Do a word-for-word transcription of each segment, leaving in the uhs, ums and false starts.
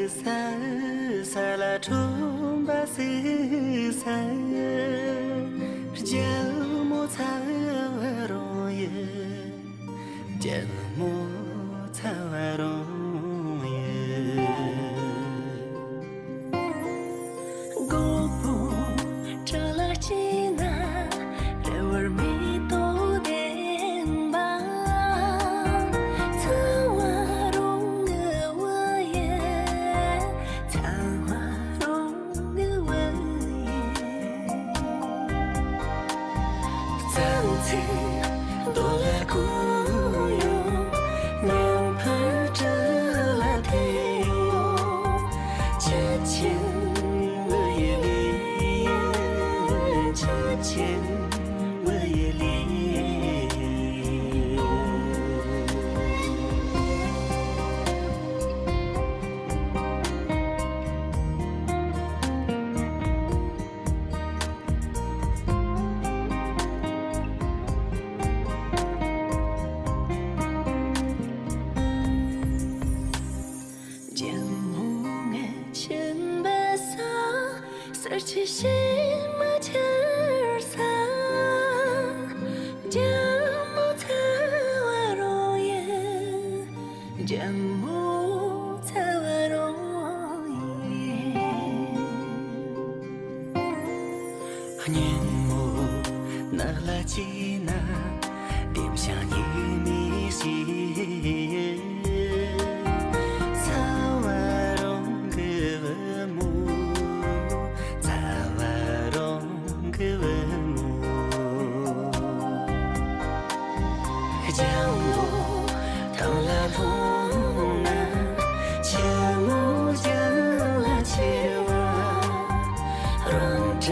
ས་ས་ལ་ཁྲོན་པ་སི་ས། རྒྱལ་མོ་ཚ་བ་རོང་ཡི། རྒྱལ་མོ་ཚ་བ་རོང་ཡི། སྒོ་པོ་བྲག་ལ་སྐྱེས་ན། རེ་བར་མེ་ཏོག་ལྡན་པ། ཚ་བ་རོང་གི་བུ་ཡི། ཚ་བ་རོང་གི་བུ་ཡི། གཙང་ཆུ་རྡོ་ལ་ཁོལ་ཡོང་། མཉམ་འཕུར་བྲག་ལ་ཐིམ་ཡོང་། ཆུ་ཆེན་བུ་ཡི་ལུས། ཆུ་ཆེན་བུ་ཡི་ལུས། རྒྱལ་མོ་ངའི་ཆེན་པོའི་ས། གསེར་གྱི་བྱེ་མ་འཁྱིལ་ས། རྒྱལ་མོ་ཚ་བ་རོང་ཡི། རྒྱལ་མོ་ཚ་བ་རོང་ཡི། སྙིང་མོ་ནགས་ལ་སྐྱེས་ན། ལྡེམ་ཤིང་སྙིགས་མའི་ཞིག་ཚ་བ་རོང་གི་བུ་མོ། ཚ་བ་རོང་གི་བུ་མོ། ལྗང་ལོ་ཐང་ལ་ལྷུང་ན། ཆུ་མོ་ལྗང་ལ་ཆེ་བ། རོང་བྲག་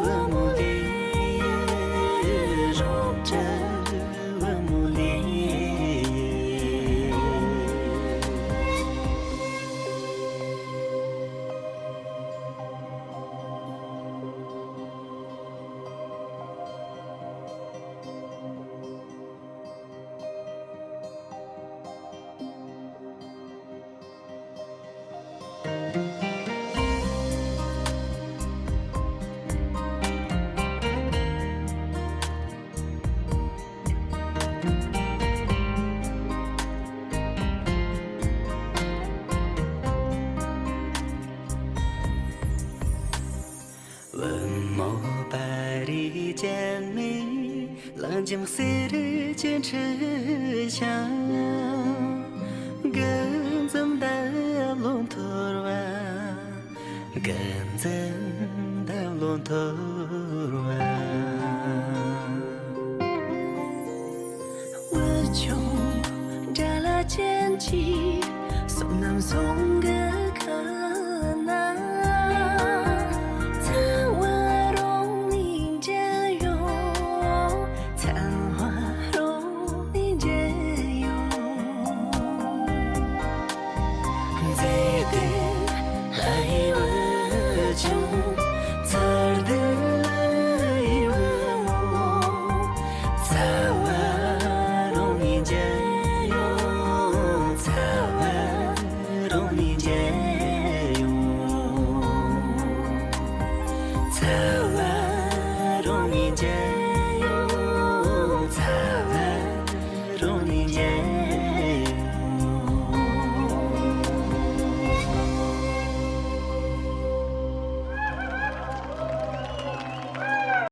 བུ་མོ་ལུས། རོང་བྲག་བུ་མོ་ལུས། བུ་མོ་པ་རི་ཅན་མི། ལང་ཇིང་གསེར་གྱི་འཁྲི་ཤིང་། དགུ་འཛོམས་འདབ་ལོ་འཐོར་བ། དགུ་འཛོམས་འདབ་ལོ་འཐོར་བ། བུ་ཆུང་དགྲ་ལྷ་ཅན་གྱི། བསོད་ནམས་ཟུང་གི་ཁ་ན། ཚ་བ་རོང་ནས་མཇལ་ཡོང་། ཚ་བ་རོང་ནས་མཇལ་ཡོང་། མཛེས་ལྡན་ལྷ་ཡི་བུ་ཆུང་། མཚར་ལྡན་ལྷ་ཡི་བུ་མོ། ཚ་བ་རོང་ནས་མཇལ་ཡོང་། ཚ་བ་རོང་ནས་མཇལ་ཡོང་། ཚ་བ་རོང་ནས་མཇལ་ཡོང་། ཚ་བ་རོང་ནས་མཇལ་